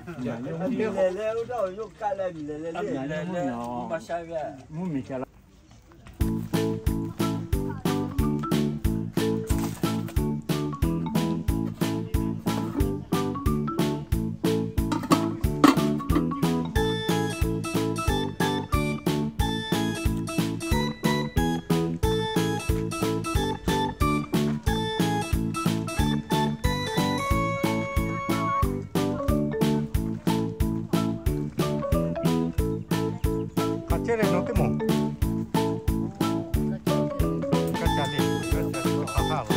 Miˬ lehˬ leh, oˇ daˇ awˬ yawˇ kaˆ leh miˬ lehˬ leh le. Mvuhˇ miˬ ca la. Hk'aˬ chehˇ leh nawˬ teˇ moˍ. Kaˇ ca le, kaˇ ca le, hk'aˬ hk'aˇ laˬ.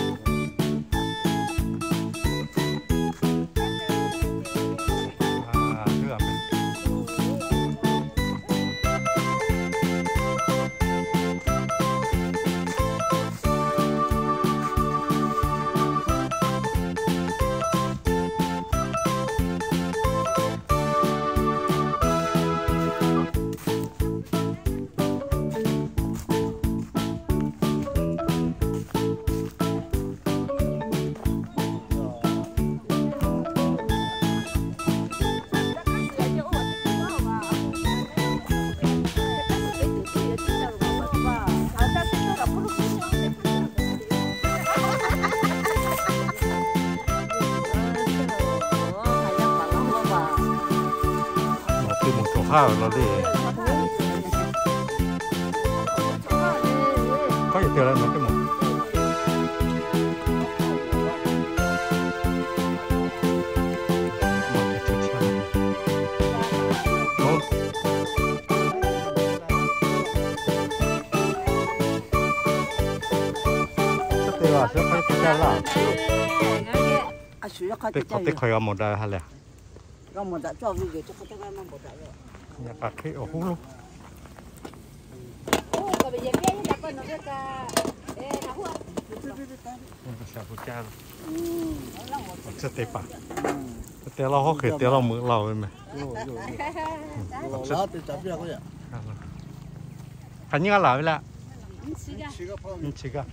Nawˬ teˇ moˍ cawˬ haˉ ve la le. K'aˉ yehˬ te la nawˬ teˇ moˍ. Teˇ hk'awꞈ teˇ hk'awꞈ g'a mawˬ daꞈ ha lehˬ. Yaꞈ hk'aˇ hk'e awˬ hoˉ lo. Awˬ ceuˬ te paˍ. Te laˇ hawˉ hk'e te laˇ meuꞈ laˇ ve meh. Hk'aˬ nyiˇ g'aˇ laˬ ve laˇ. Nyiˇ chi g'aˇ.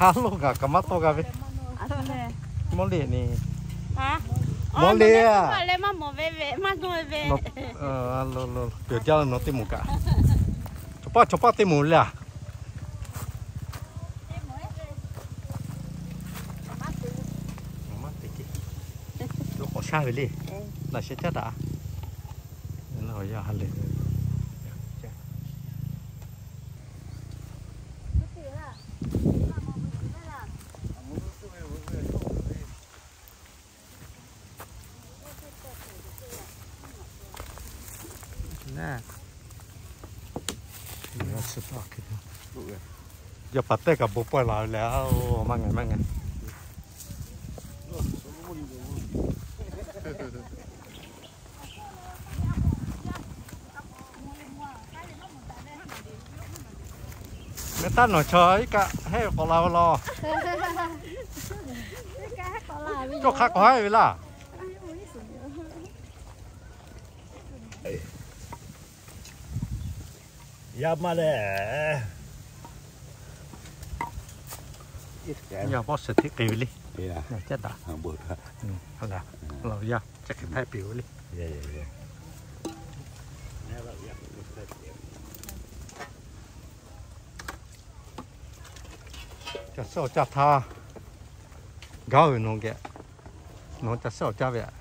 Haˉ loˉ kaꞈ kaꞈ maˇ tawˇ g'a ve. Mawˇ liˇ ni. Mawˇ liˇ a. Lo lo, pehˬ jaˇ la nawˬ teˇ moˍ kaꞈ. Chaw paˆ chaw paˆ teˇ moˍ le a. Lo k'awꞈ shaˉ ve le. Laꞈ sheh caˉ daꞈ. Awˬ yanˇ ha lehˬ. Yaˇ paˍ tehˇ kaꞈ bon pawehˇ laˬ ve lehˬ, maˇ ngaˬ maˇ ngaˬ. Meh taˇ nawˬ chaw iˉ kaˆ hehˆ k'awꞈ la ve law. Cawˇ hk'a k'awꞈ haˉ ve laˇ. Yaˇ maˇ leh. Yaˇ bawˆ shehˍ htiˆ k'ai ve le. Caˇ daꞈ. Laˬ yaˇ chi hk'e hpehꞈ piˇ ve le. Ca suhˉ awˬ caˇ htaˇ, gaˇ ve nawˬ geh, nawˬ ca suhˉ awˬ caˇ ve aꞈ.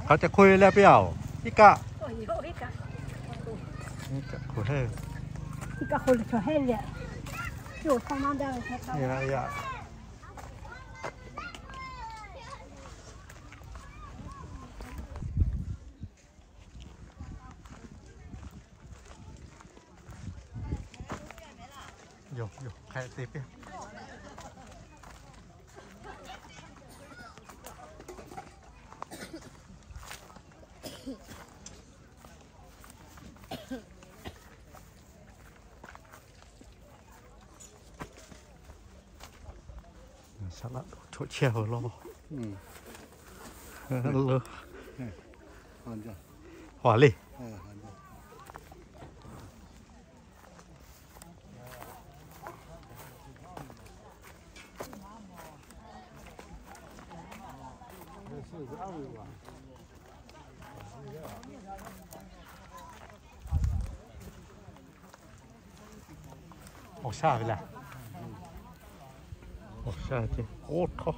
Hk'aˬ ca hk'oˆ leh piˇ-aˬ, iˉ kaˆ. Yoˬ, yoˬ, hk'e te piˇ. Saˍ laꞈ choꞈ chehˇ hui lo. Lo. Haˍ le. Awˬ shaˆ ve laˇ. Awˬ shaˆ ce k'oˆ htawˇ.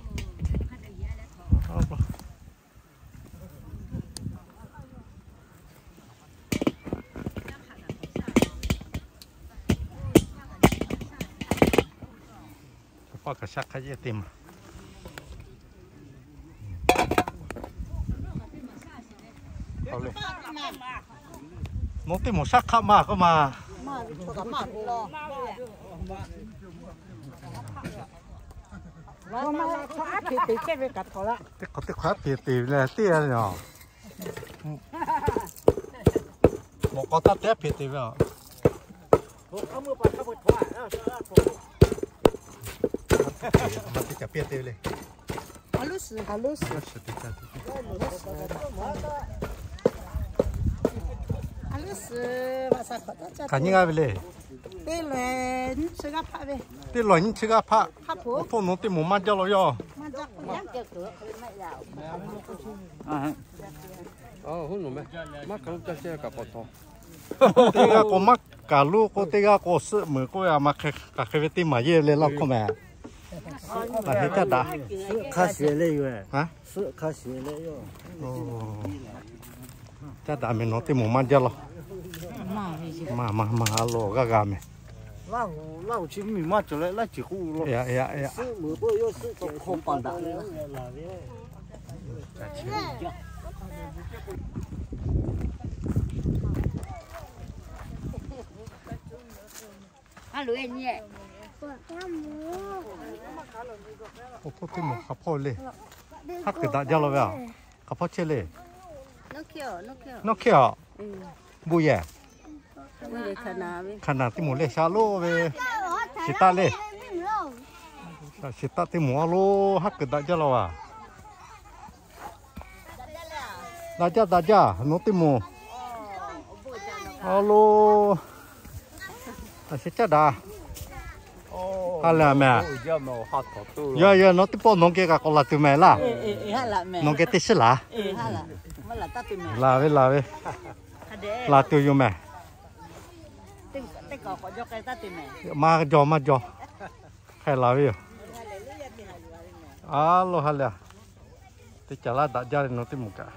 Paˆ kaꞈ shaˆ hk'aˇ yehˇ te maˬ. Nawˬ teˇ moˍ shaˆ hk'aˆ maˬ k'oˆ maˬ. Teˇ hk'awꞈ teˇ hk'awꞈ aˉ hpeꞈ te leh teˇ g'aˇ le yoˬ. Mawꞈ k'aw taˇ te aˉ hpeꞈ te ve aˬ. Maˇ te caˍ piˇ te ve le. Hk'aˬ nyi g'aˇ ve le. Teˇ lawˬ nyiˇ chi g'aˇ hpaˆ. Awˬ hpawˇ nawˬ teˇ moˍ maˇ jaˇ law yaˇ. Teˇ g'aˇ k'o maˇ kaˬ loˇ k'o, teˇ g'aˇ k'o suhˆ meuˍ k'oˆ ve, a ma hk'e kaꞈ hk'e ve teˇ maˬ yehˇ le laˇ hk'oˆ meh. Hk'aˇ suh le yoˬ. Hk'aˇ suh le yoˬ. Caˇ daꞈ meh, nawˬ teˇ moˍ maˇ jaˇ law. Maˇ maˇ maˇ a lo g'aˇ g'a meh. Laˇ huˍ chi miˬ maˇ cawˬ leh laˇ ciˬ k'oˆ lo. Suhˆ meuˍ k'oˆ yawˇ suhˆ cawˬ hk'aw paˍ daꞈ le. Awˬ hpawˇ teˇ moˍ hk'a hpawˇ le. Haˉ kuiˬ daꞈ jaˇ law ve aˬ. Hk'a hpawˇ chehˇ le. Nawˬ hk'e aˬ. Bon yehˬ. Hk'aˬ naˬ teˇ moˍ le sha loˉ ve. Shiˍ taˆ le. Shiˍ taˆ teˇ moˍ a lo, haˉ kuiˬ daꞈ jaˇ law a. Daꞈ jaˇ, daꞈ jaˇ, nawˬ teˇ moˍ. A lo, a sheh caˇ daꞈ. Ha lehˬ meh. Yaˇ yaˇ, nawˬ teˇ pawˆ nawˬ geh kaꞈ k'awꞈ laˬ tuˬ meh laˇ. Nawˬ geh teˇ shiˉ laˬ. Laˬ ve, laˬ ve. Laˬ tuˬ yoˬ meh. Maˇ jaw, maˇ jaw. Hk'e laˬ ve yoˬ. A lo ha lehˬ. Teˇ caˬ laˇ daꞈ jaˇ le nawˬ teˇ moˍ kaꞈ.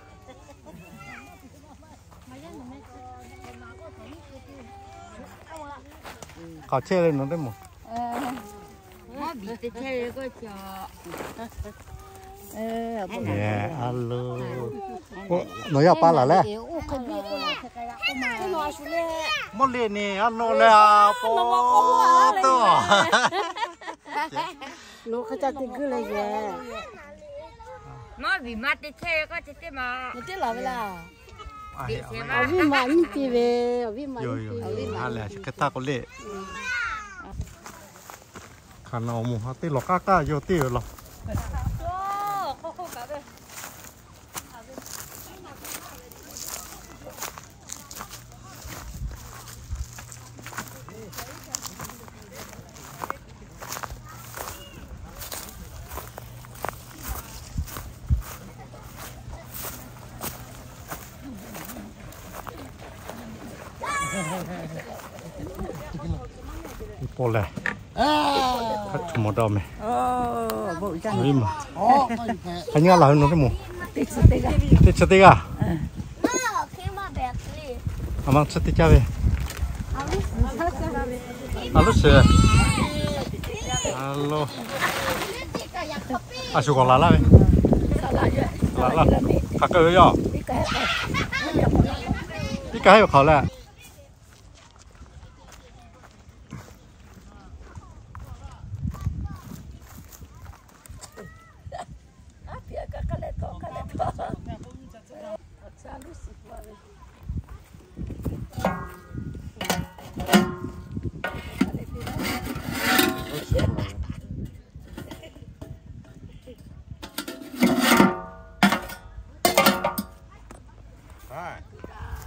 Hk'aˬ chehˇ le nawˬ teˇ moˍ. A lo, nawˬ yaˇ paˇ laˬ leh. Mawˇ le ni a lo leh a po to. Nawˬ hk'aˇ ca te guˇ leh yehˬ. Nawˬ viˉ ma teˇ chehˇ ve k'o, teˇ teˇ ma. Nawˬ teˇ laˬ ve laˇ. Awˬ viˉ ma nyiˇ te ve, awˬ viˉ ma nyiˇ te ve. Ha lehˬ, chi hk'e htaˇ k'o le. Hk'aˬ naˬ awˬ moˍ ha teˇ lawˬ k'aˉ k'aˉ yawˇ teˇ yoˬ law. Paw lehˬ, hk'a htu mawˬ daw meh. Aˬ, hk'aˬ nyi g'a laˬ ve nawˬ teˇ moˍ. Teˇ chi teˇ g'aˇ. A ma chi teˇ caˇ ve. A loˉ sheˍ. A lo. A shu k'awꞈ laˬ laˇ ve. Laˬ laˇ. Hk'aˬ hk'e ve yoˬ. Iˉ kaˆ heˆ ve hk'aˬ leh.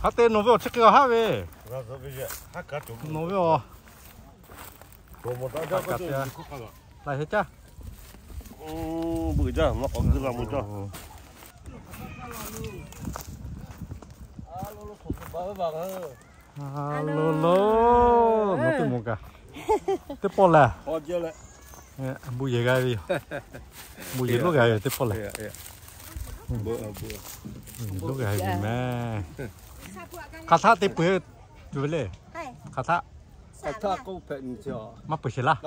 Haˉ te nawˬ ve awˬ chi hk'e haˉ ve. Nawˬ ve awˬ. Laˬ heˆ caˇ. Lo lo, nawˬ teˇ moˍ kaꞈ teˇ pawˆ lehˬ. Bon yehˬ g'a ve yoˬ. Bon yehˬ loˉ g'a ve teˇ pawˆ lehˬ. Loˉ g'a ve mehˍ. Hk'aˬ htaˆ te peuˬ tuˬ ve le. Hk'aˬ htaˆ maˇ peuˬ sheˍ laˇ.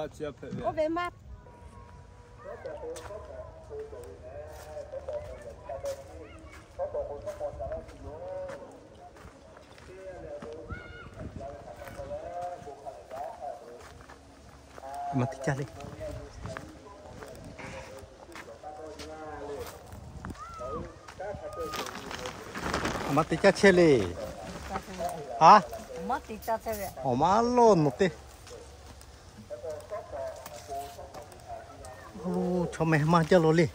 A ma teˇ caˇ le. A ma teˇ caˇ chehˇ le. A, awˬ ma lawˇ nawˬ teˇ. Chaw meh maˇ jaˇ lo le.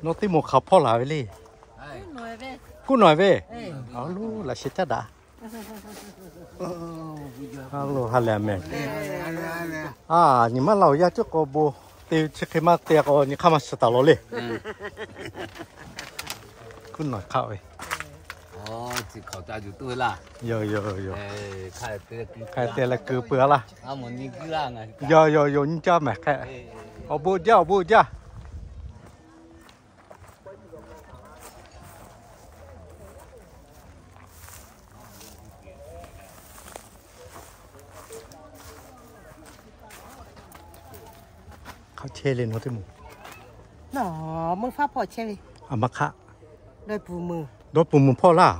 Nawˬ teˇ moˍ hk'aˬ hpawˇ laˬ ve le. Kuˉ nawˬ ve. A lo, laꞈ sheh caˇ daꞈ. A lo, ha lehˬ mehˍ. A, nyi ma laˬ awˬ yaˇ cawˇ k'aw bon te chi hk'e maˇ te k'o nyi hk'aˇ maˇ shiˍ taˍ law le. Kuˉ nawˬ hk'aˆ ve. Yoˬ yoˬ yoˬ. Hk'aˬ hk'e te leh keu peuˬ a laˇ. Yoˬ yoˬ yoˬ, nyi caˇ mehˍ hk'e. Awˬ bon jaˇ, awˬ bon jaˇ. Hk'aˬ chehˇ le nawˬ teˇ moˍ. Nawˬ meuˇ faˉ hpawˇ chehˇ ve. A ma hk'aˆ. Dawˇ puˬ meuˍ hpawˇ laˇ.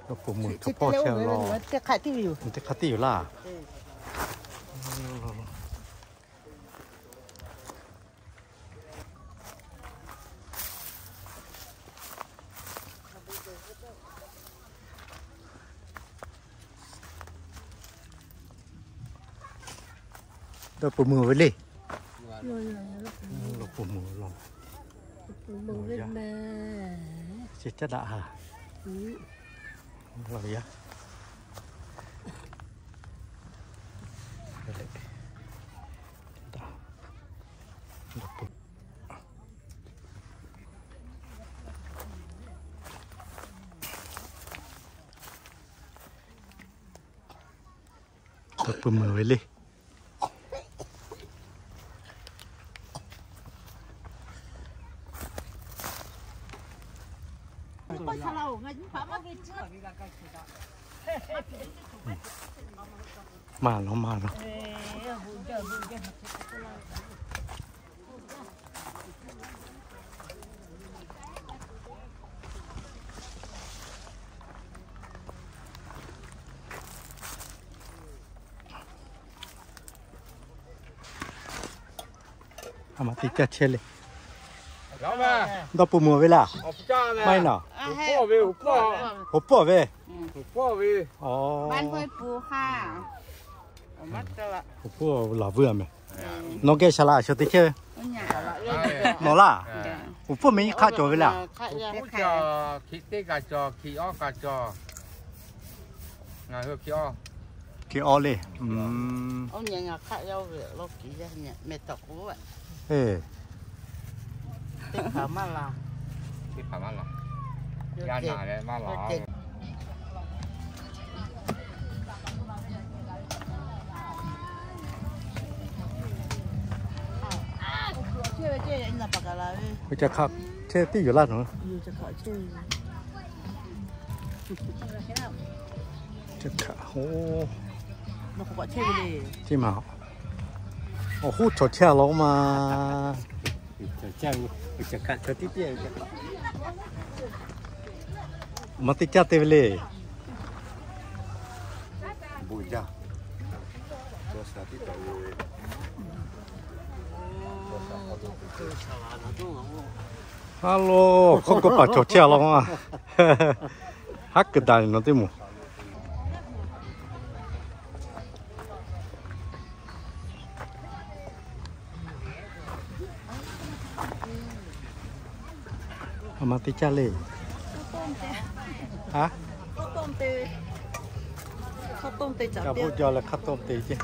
Dawˇ puˬ meuˍ chaw hpawˇ chehˇ law. Teˇ hk'aˆ tiˉ ve yoˬ. Teˇ hk'aˆ tiˉ yoˬ laˇ. Dawˇ puˬ meuˍ ve le. Dawˇ puˬ meuˍ law. Chi caˇ daꞈ ha. Law yaˇ. Dawˇ puˬ meuˍ ve le. Maˇ law, maˇ law. Maˇ te caˇ chehˇ le. Dawˇ pui mvuh ve laˇ. Maˇ heˆ naˬ. Hoˍ pawˆ ve. Hoˍ pawˆ laˬ vuiˬ a meh. Nawˬ geh shaˍ laꞈ shaˍ te chehˇ ve. Nawˬ laˇ. Hoˍ pawˆ meh nyi hk'aˆ cawˬ ve laˇ. Hk'e awˇ le. Ca hk'aꞈ chehˇ tiˉ yoˬ laˇ nawˬ. Chi ma, awˬ hoˉ chaw chehˇ a law ma. Maˇ te caˇ te ve le. Aˉ lo, hk'aw k'oˆ paˍ chaw chehˇ a law ma. Haˉ kuiˬ daꞈ nawˬ teˇ moˍ. A ma te caˇ le. A, ca bvuhˆ jaw leh hk'a tawˆ te ceˇ.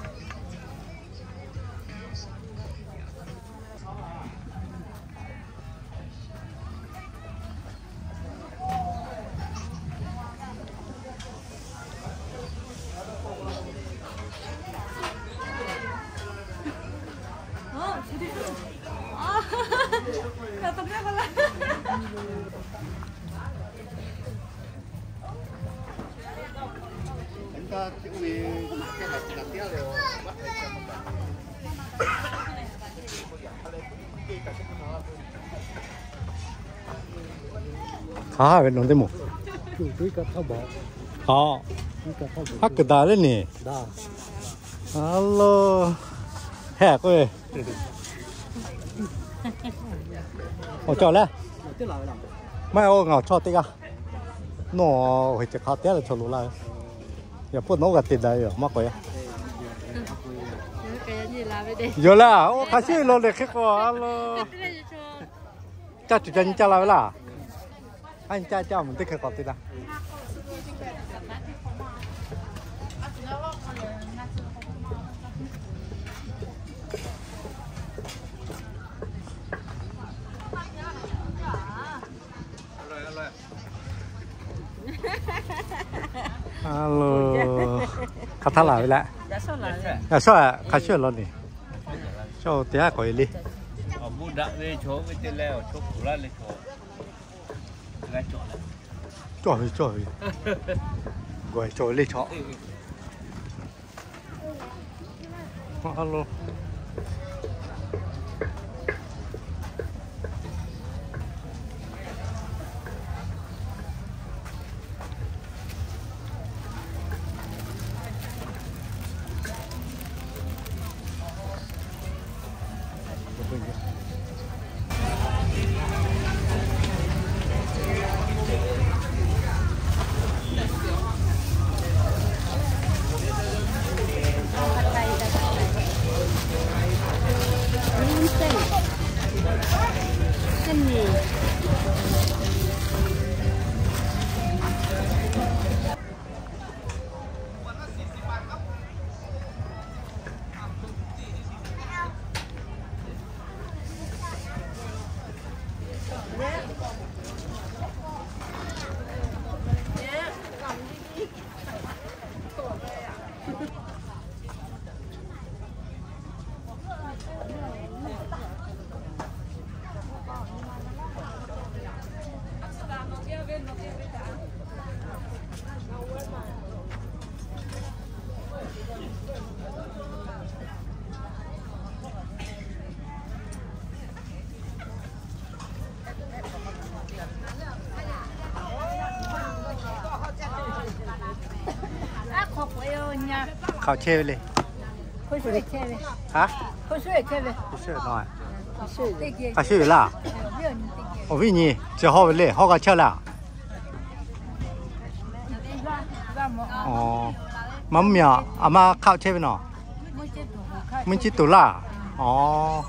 Hk'aˬ haˉ ve nawˬ teˇ moˍ. Aw, haˉ kuiˬ daꞈ le neˬ. A lo, heh k'oˆ ve. Awˬ cawˬ le. Maˇ heˆ, ngaˬ awˬ chawˇ teˇ g'aˇ. Nawˬ awˬ heˆ ceh hk'a te a leh chaw loꞈ la ve. Yaꞈ hpu nawˬ g'a te daꞈ ve yoˬ, maˇ k'awꞈ yaˇ. Yoˬ laˇ, oˇ hk'a shuˍ lo le hk'e k'o a lo. Caˇ tuˬ ca nyi caˇ la ve laˇ. A nyi caˇ caˇ mvuhˬ teˇ hk'e k'awꞈ te laˇ. A lo, hk'aˬ htaˇ laˬ ve leh. Yaꞈ shawˉ hk'a shuˍ law neˬ. Shawˉ te a k'awꞈ e le. Cawˬ ve, cawˬ ve. Gawˬ cawˬ ve le chaw. A lo. Hk'aˬ chehˇ ve le. Ha? Hk'aˬ chehˇ ve. K'a shuˍ yoˬ laˇ. Awˬ viˉ nyi chi hawˇ ve le, hawˇ g'a chehˇ laˇ. Maˇ mvuhˇ miˬ aˬ, a ma hk'aˆ chehˇ ve nawˬ. Mvuhˇ ciˇ tuˬ laˇ. Aˬ,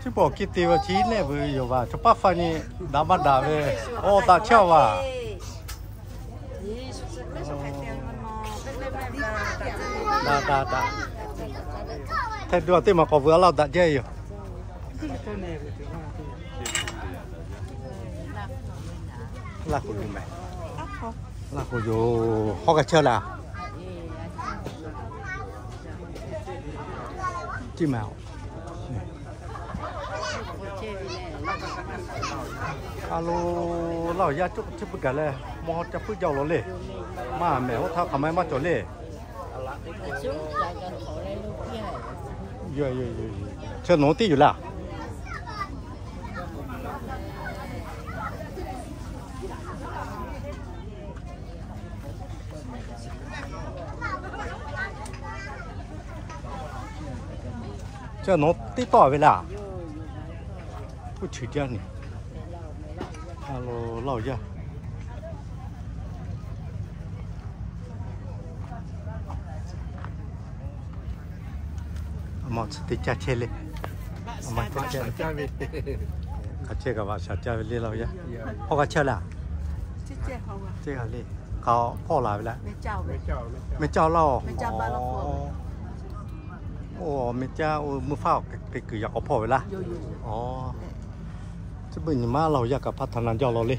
Chi bawˬ kiˇ te ve chi neˆ ve yoˬ vaˬ, chaw paˇ faˇ nyi daꞈ maˇ daꞈ ve, awˬ daꞈ chehˇ a vaˬ. Daꞈ daꞈ daꞈ. Hteˇ dawˇ teˇ maˬ k'awꞈ vuiˬ a laˇ daꞈ jaˇ yoˬ. Laˇ k'oˍ yoˬ mehˍ. Laˇ k'oˍ yoˬ, hawˇ g'a chehˇ laˇ. Tiˉ mehˍ. A lo, laˇ awˬ yaˇ coˇ chi puiˉ gaˬ leh, mawˇ ca puiˉ jaˇ law le. Maˇ mehˍ, oˇ htaˇ hk'aˬ ma maˇ cawˬ le. Chi nawˬ tiˉ yoˬ laˇ. Chi nawˬ tiˉ tawˆ ve laˇ. Kuˇ chi jaˇ ne. A lo, laˇ awˬ yaˇ. A ma tcuh teˇ caˇ chehˇ le. A ma teˇ caˇ. Hk'aˬ chehˇ kaꞈ vaꞈ shaˍ caˇ ve le laˇ awˬ yaˇ. Hawˇ g'a chehˇ laˇ. Chehˇ g'a le. Hk'aˬ hpawˇ la ve laˇ. Meh caˇ laˇ oˬ. Oˇ meh caˇ oˇ mvuhˇ faˉ awˬ hk'e kuiˬ yaꞈ k'aw hpawˇ ve laˇ. Aˬ, chi beuꞈ nyi ma laˇ awˬ yaˇ kaꞈ hpaˇ htaꞈ na jaˇ law le.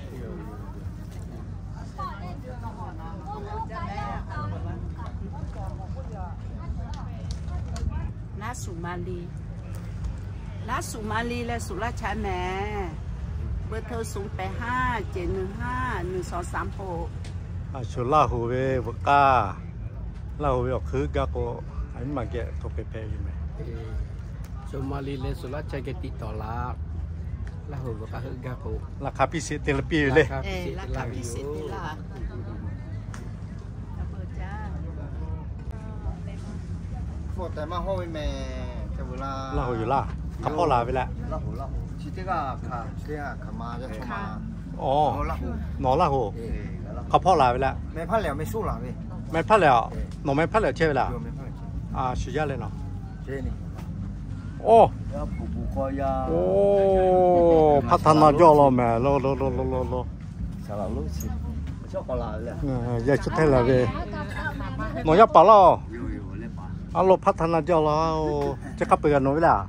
Laˇ suˍ ma le, laˇ suˍ ma le leh suˍ laˇ chaˇ mehˍ. เบอร์โทร ศูนย์แปดห้า เจ็ดหนึ่งห้า หนึ่งสองสามหก. A shu Laˇ huˍ ve veuꞈ k'aˇ, Laˇ huˍ ve awˬ hkui gaˇ k'o, a nyi ma geh htoꞈ hk'e hpehꞈ ve mehˍ. Suˍ ma le leh suˍ laˇ chaˇ geh tiꞈ tawˍ laˇ. Laˇ huˍ veuꞈ k'aˇ heuˆ gaˇ k'o, laꞈ hk'a piˇ sheˍ te la piˇ ve le. Laˇ huˍ yoˬ laˇ. Hk'a hpawˇ la ve leh. Aˬ, nawˬ Laˇ huˍ. Hk'a hpawˇ la ve leh. Meh hpaˇ lehˬ, nawˬ meh hpaˇ lehˬ chehˇ ve laˇ. A shu yaˇ leh nawˬ. Oˇ, oˇ, hpaˇ htaꞈ na jaˇ law mehˍ lo lo lo lo lo lo. Yaˇ chi htaˇ la ve, nawˬ yaˇ paˍ laˇ. A lo, hpaˇ htaꞈ na jaˇ law. Chi hk'a peu-eˬ g'a nawˬ ve laˇ.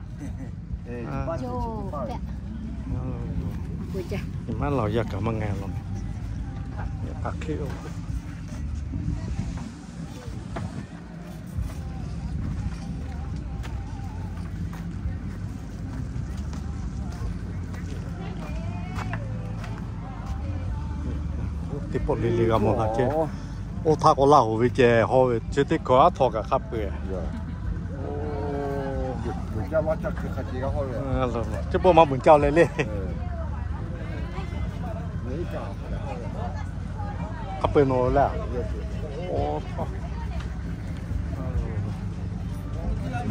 Maˇ laˬ yaˇ kaꞈ maˇ ngaˬ law. Teˇ pawˆ le le g'a mawˬ htaˇ ceh, oˇ htaˇ k'o Laˇ huˍ ve ceh haw ve, chi teˇ hkawˇ aˉ htaw kaꞈ hk'a peu-eˬ. Teˇ pawˆ maˇ beuꞈ caˇ leh le. Hk'a peu-eˬ nawˬ le.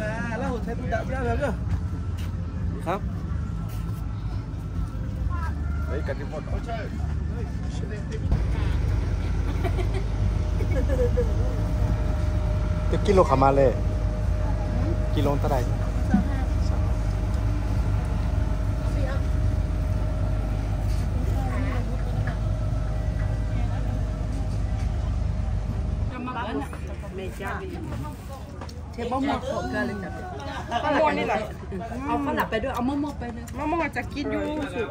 Laˇ hoꞈ htaꞈ daꞈ jaˇ ve. Teˇ kilo hk'aˬ ma le. Kilo taˇ daiˇ. Mawˇ mawˇ ca kiˇ juˇ suˍ.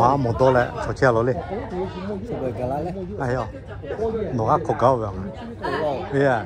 Maˇ mawˬ dawˇ leh chaw chehˇ a law le. Nawˬ g'aˇ hk'awꞈ gaˇ ve a.